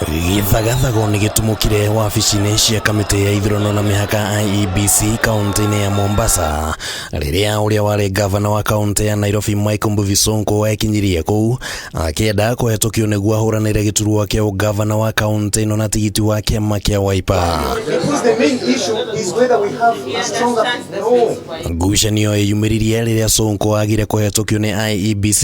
Gĩthagathago nĩ gĩtumũkire wabici-inĩ cia kamĩtĩ ya ithurano na mĩhaka IEBC kaunti-inĩ ya Mombasa rĩrĩa ũrĩa warĩ gavana wa kaunti ya Nairobi Mike Mbuvi Sonko ekinyirie kũu akĩenda kũhetũkio nĩguo ahũranĩre gĩturwa kĩa ũgavana wa kaunti ĩno na tigiti wa kĩama kĩa Wiper. Because the main issue is whether we have a stronger. No. Ngucanio ĩyumĩririe rĩrĩa Sonko agire kũhetũkio nĩ IEBC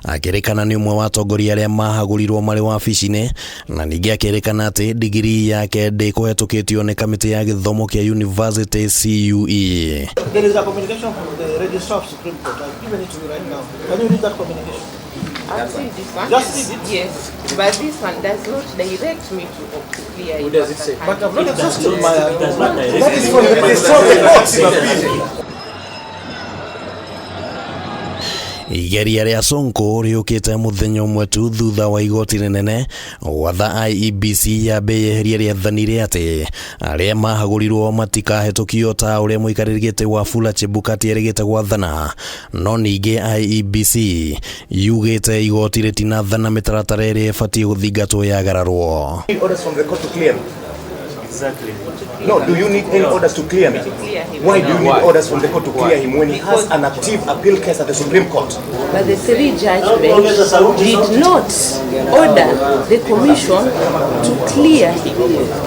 akĩrĩkana nĩ ũmwe wa atongoria arĩa mahagũrirwo marĩ wabici-inĩ na ningĩ akĩrĩkana atĩ ndigirii yake ndĩkũhetũkĩtio nĩ kamĩtĩ ya gĩthomo kĩa University CUE. There is a communication from the Registrar of Supreme Court. I've given it to you right now. Can you read that communication? I've seen this one. Just read it. Yes, but this one does not direct me to clear What does it say? But I've not exhausted my. Does not direct. That is from the Registrar of the Court. Igeria rĩa Sonko rĩũkĩte mũthenya ũmwe tu thutha wa igoti rĩnene gwatha IEBC yambe yeherie rĩathani rĩa atĩ arĩa mahagũrirwo matikahetũkio ta ũrĩa mũikarĩri gĩtĩ Wafula Chebukati erĩgĩte gwathana, no ningĩ IEBC yugĩte igoti rĩtinathana mĩtaratara ĩrĩa ĩbatiĩ gũthingatwo yagararwo. Any orders from the court to clear me? Exactly. No, do you need any orders to clear me? To clear him. Why do you need Why? orders from the court to clear him when he has an active appeal case at the Supreme Court? But the three judgments did not order the commission to clear him.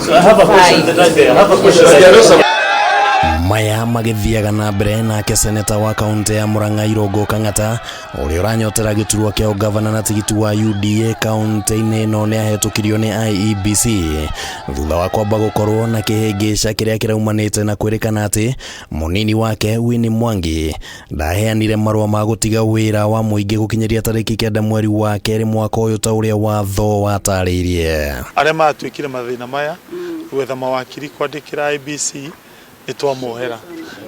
So I have a question right there. I have a question right there. Maya magĩthiaga na mbere nake seneta wa kaunti ya Murang'a Irũngũ Kang'ata ũrĩa ũranyotera gĩturwa kĩa ũgavana na tigiti wa UDA kaunti-inĩ ĩno nĩ ahetũkirio nĩ IEBC thutha wa kwamba gũkorwo na kĩhĩngĩca kĩrĩa kĩraumanĩte na kwĩrĩkana atĩ mũnini wake Winnie Mwangi ndaheanire marũa ma gũtiga wĩra wa mũingĩ gũkinyĩria tarĩki 9 mweri wa 2 mwaka ũyũ ta ũrĩa watho watarĩirie. Arĩa maratuĩkire mathĩna maya gwetha mawakiri kwandĩkĩra IBC nĩ twamohera,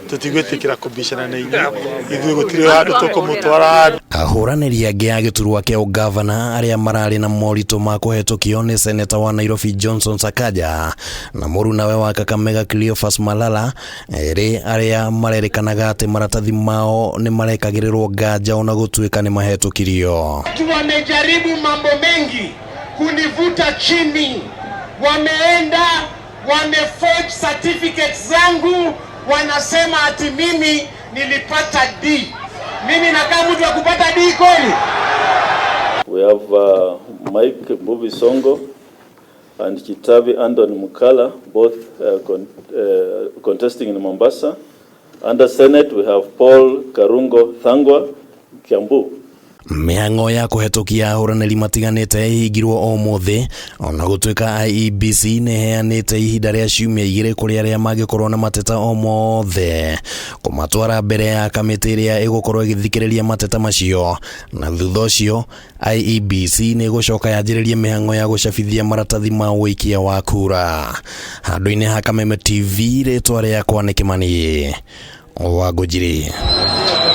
tũtigwĩtĩkĩra kũbicana na inyuĩ, ithuĩ gũtirĩ handũ tũkũmũtwara handũ. Ahũranĩri angĩ a gĩturwa kĩa ũgavana arĩa mararĩ na moritũ ma kũhetũkio nĩ seneta wa Nairobi Johnson Sakaja na mũrunawe wa Kakamega Cleophas Malala, erĩ arĩa marerĩkanaga atĩ maratathi mao nĩ marekagĩrĩrwo nganja ona gũtuĩka nĩ mahetũkirio. Watu wamejaribu mambo mengi kunivuta chini, wameenda wameforge certificates zangu, wanasema ati mimi nilipata D. Mimi nakaa mtu wa kupata D kweli? We have Mike Mbuvi Sonko and Kitavi Andon Mukala, both contesting in Mombasa. Under Senate, we have Paul Karungo Thangwa, Kiambu. Mĩhang'o ya kũhetũkia ahũranĩri matiganĩte ĩhingirwo ũmũthĩ ona gũtuĩka IEBC nĩ ĩheanĩte ihinda rĩa ciumia 2 kũrĩ arĩa mangĩkorwo na mateta o mothe kũmatwara mbere ya kamĩtĩ ĩrĩa ĩgũkorwo ĩgĩthikĩrĩria mateta macio, na thutha ũcio IEBC nĩ ĩgũcoka yanjĩrĩrie mĩhang'o ya gũcabithia maratathi ma ũikia wa kura. Handũ-inĩ ha Kameme TV, rĩtwa rĩakwa nĩ Kĩmani wa Ngũnjiri.